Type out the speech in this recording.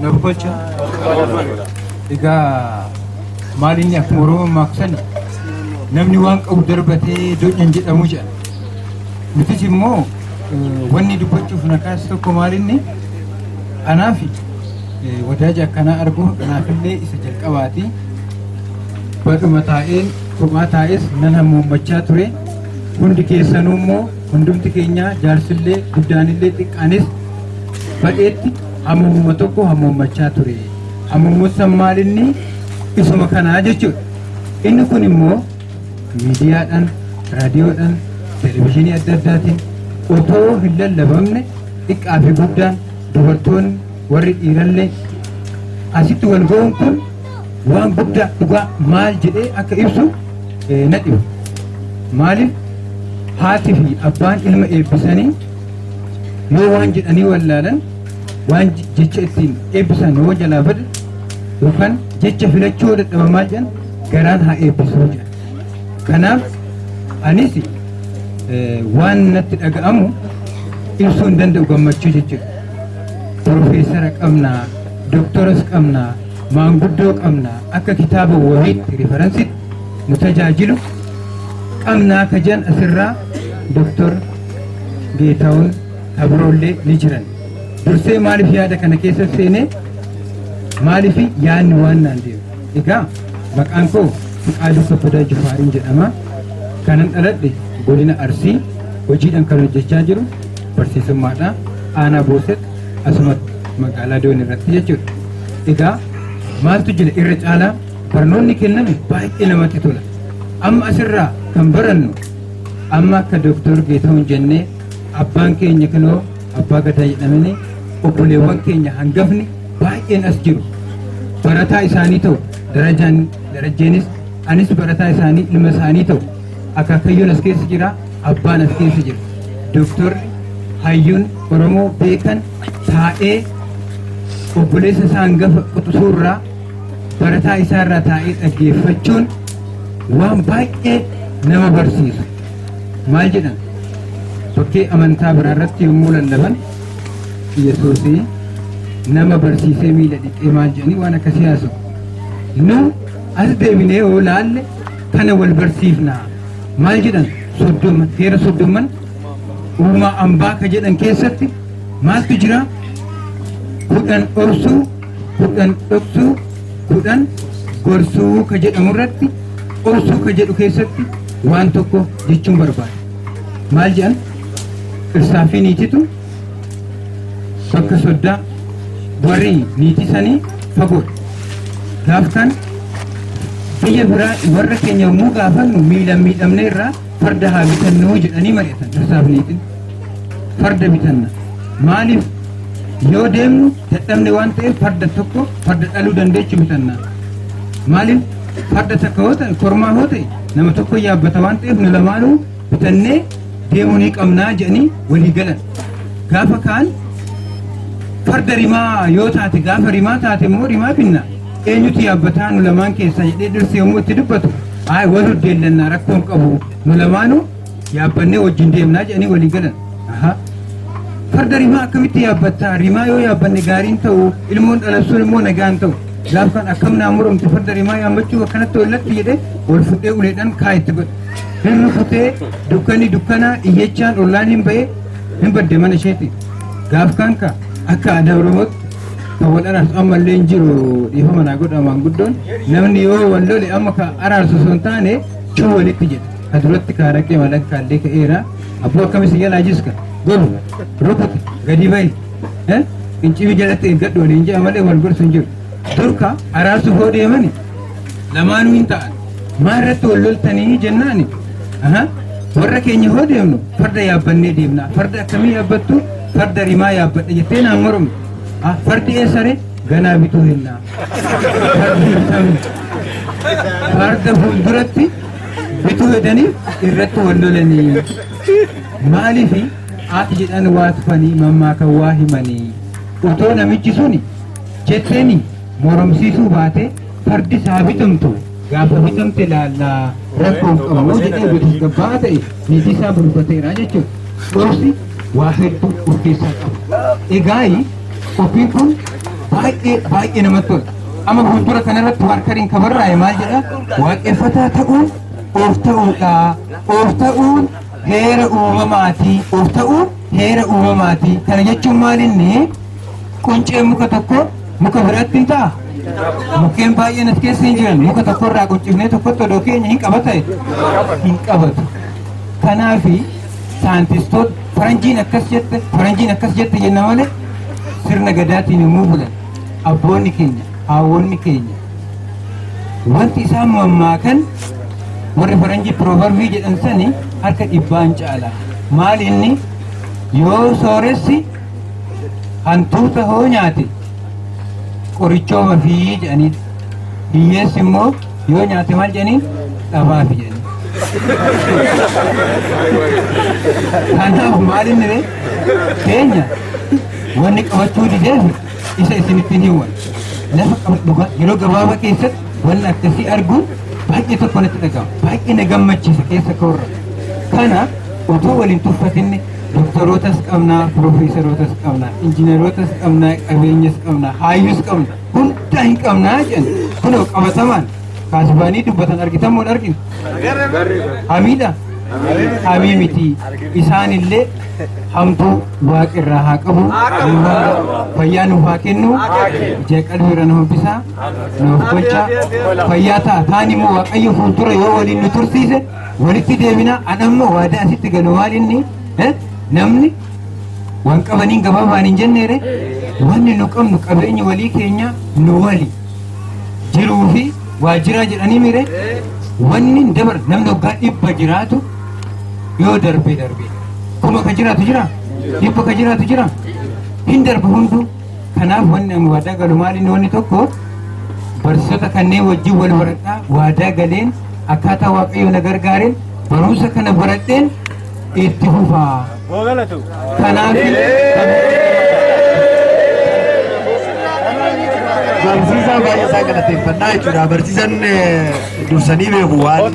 Na boqocha. Egaa maal inni akkuma Oromoo maaksan namni waan qabu darbatee doonyan jedhamu jedha. Nutis immoo wanni dubbachuuf na kaase tokko maal inni anaaf wadaaja akkanaa argu anaafillee isa jalqabaati. Badhuma taa'een kophaa taa'es nan hamuummachaa ture. Hundi keessanuu immoo hundumti keenya jaarsillee guddaanillee xiqqaanis badheetti hamuumuma tokko hamuummachaa ture. Hamuummusan maal inni isuma kanaa jechuudha. Inni kun immoo miidiyaadhaan, raadiyoodhaan, televizyiinii adda addaatiin otoo hin lallabamne xiqqaa fi guddaan dubartoonni warri dhiirallee asitti wal ga'uun kun waan guddaa dhugaa maal jedhee akka ibsu na dhiba. Maaliif haati fi abbaan ilma eebbisanii yoo waan jedhanii wallaalan waan jecha ittiin eebbisan yoo jalaa bade yookaan jecha filachuu dadhaba maal jedhan garaan haa eebbisuu jedhan. Kanaaf anis waan natti dhaga'amu ibsuu hin danda'u gammachuu jechuudha. Profeesara qabnaa, doktoras qabnaa, maanguddoo qabnaa akka kitaaba wabiitti reference-itti nu tajaajilu qabnaa ka jedhan asirraa Doktor Geetahuun kabiroollee ni jiran. Dursee maaliif yaada kana keessa seenee maaliif yaadni waan naan deemu. Egaa maqaan koo Fiqaaduu Kabbadaa Jifaariin jedhama. Kanan dhaladhe godina Arsii, hojiidhaan kan hojjechaa jiru barsiisummaadha. Aanaa Booset asumatti magaalaa Doon irratti jechuudha. Egaa maaltu jira irra caalaa barnoonni kenname baay'ee namatti tola. Amma asirraa kan barannu amma akka Dooktor Geetahuun jennee abbaan keenya kinoo abbaa gadaa jedhamanii obboleewwan keenya hangafni baay'een as jiru. Barataa isaanii ta'u darajaan darajeenis anis barataa isaanii ilma isaanii ta'u akaakayyoon as keessa jira abbaan as keessa jira. Dooktorri hayyuun Oromoo beekan taa'ee obboleessa isaa hangafa quxisuurraa barataa isaarraa taa'ee dhaggeeffachuun waan baay'ee nama barsiisu. Maal jedhan bakkee amantaa biraa irratti yommuu lallaban Yesuusii nama barsiisee miila dhiqee maal jedhanii waan akkasii haasa'u. Nu as deebinee yoo laalle kana wal barsiifna. Maal jedhan 30 heera 30 uumaa ambaa ka jedhan keessatti maaltu jira? 10 dhoksuu, 10 dhoksuu, 10 gorsuu ka jedhamu irratti obsuu ka jedhu keessatti waan tokko jechuun barbaada. Maal jedhan? Dhirsaa fi niititu bakka soddaa warri niitii sanii fagoodha. Gaaf kan biyya biraa warra keenya yommuu gaafannu miilaan miidhamne irraa farda haa bitannuu jedhanii mari'atan dhirsaaf niitiin. Farda bitanna. Maaliif yoo deemnu dadhabne waan ta'eef farda tokko farda dhaluu dandeechu bitanna. Maaliif farda takka yoo ta'e kormaa yoo ta'e nama tokko yaabbata waan ta'eef nu lamaanuu bitannee deemuu ni qabnaa jedhanii walii galan. Gaafa kaan farda rimaa yoo taate gaafa rimaa taate immoo rimaa binna eenyutu yaabbataa nu lamaan keessaa jedhee dhirsi yommuu itti dubbatu ayi wal huddeellannaa rakkoon qabu nu lamaanuu yaabbannee wajjin deemnaa jedhanii walii galan. Aha. Farda rimaa akkamitti yaabbattaa? Rimaa yoo yaabbanne gaariin ta'u ilmoon dhalatsuun immoo nagaan ta'u. Gaaf kan akkam naa muromte farda rimaa yaabbachuu akkanatti wallatti jedhee wal fudhee uleedhaan kaa itti godhe. Hin rukutee dukkanni dukkanaa iyyachaan ollaan hin ba'e hin badde mana isheeti. Gaaf kan ka akka aadaa Oromootti kan wal araarsu ammallee hin jiru dhiifama naa godha maanguddoon namni yoo wal lole amma ka araarsu osoo hin taane cuu walitti jedha. Ka duratti ka araqee malakkaallee ka'eera. Abboo akkamis jalaa jiska goru rukute gadi bahi qincibii jalatti eeggadhu waliin jedha malee wal gorsu hin jiru. Durka araarsu hoo deemani lamaanuu hin ta'an. Maal irratti wal loltanii jennaani warra keenya hoo deemnu farda yaabbannee deemna. Farda akkamii yaabbattu? Farda rimaa yaabbadha jettee naan moromne. Fardi eessare ganaa bituu hinnaa. Fardi bitamne. Farda fuulduratti bituu hedanii irratti wal lolanii. Maaliif ati jedhan waa tufanii mammaakan waa himanii. Otoo namichi suni jetteeni moromsiisuu baate fardi isaa bitamtu gaafa bitamte laallaa rakkoo hin qabu jedhee bitasgabbaa'aa ta'e niitii isaa bulfateera jechuudha. Gorsi waa hedduu of keessaa qaba. Egaa qophiin kun baay'ee baay'ee namatti tola. Amma fuuldura kanarratti waarkariin kabarraa'e maal jedha? Waaqeffataa ta'uun of ta'uudha. Of ta'uun heera uumamaati. Of ta'uun heera uumamaati. Kana jechuun maal inni quncee muka tokko muka biraatti hin ta'a. Mukkeen baay'een as keessa hin jiran muka tokkorraa quncifnee tokkotti odoo keenya hin qabata hin qabatu. Kanaafi saayintistoota faranjiin akkas jette, faranjiin akkas jette jenna malee, sirna gadaatiin yommuu bulan abboonni keenya, haawwonni keenya, wanti isaan mammaakan, warri faranjii proverbii jedhan sani harka dhibbaan caala. Maal inni? Yoo sooressi hantuuta hoo nyaate qorichooma fi jedhanii, hiyyeessi immoo yoo nyaate maal jedhanii? Dhabaafi jedhanii. Kanaaf maal inni ree keenya wanni qabachuu dideef isa isinitti hin hiwan. Lafa qabadhu yeroo gabaabaa keessatti wanni akkasii arguun baay'ee tokko natti dhaga'ama. Baay'ee na gammachiisa keessa koorra. Kana utuu waliin tuffatinne doktorootas qabnaa, piroofeesarotas qabnaa, injiinarootas qabnaa, qabeenyas qabnaa, haayyuus qabna, hundaa hin qabnaa jedhan. Kunoo qabatamaan kaasbaanii dubbatan argitan moo hin arginu? Hamiidha? Hamii miti. Isaan illee hamtuu waaqirraa haa qabu. Fayyaa nuuf haa kennu. Ija qalbii irra nu hambisaa. Nuuf tolcha. Fayyaa ta'a. Taan immoo Waaqayyo fuuldura yoo waliin nu tursiise walitti deebina. An ammoo waadaa asitti galu maal inni? Namni waan qabaniin gabaabaan hin jenneere, wanni nu qabnu qabeenyi walii keenya nu wali. Jiruu fi waajiraa jedhanii mire, wanni hin dabar. Namni waggaa 100 jiraatu yoo darbe darbe, 1000 ka jiraatu jira, 100 ka jiraatu jira, hin darba hunduu. Kanaaf wanni ani waadaa galu maali inni? Wanni tokko barsiisota kanneen wajjin wal baradhaa waadaa galeen, akkaataa Waaqayyo na gargaareen barumsa kana baradheen itti fufaa. Kanaaf Barsiisaa baay'ee isaa galateeffannaa jechuudha. Barsiisan dursanii beeku waan.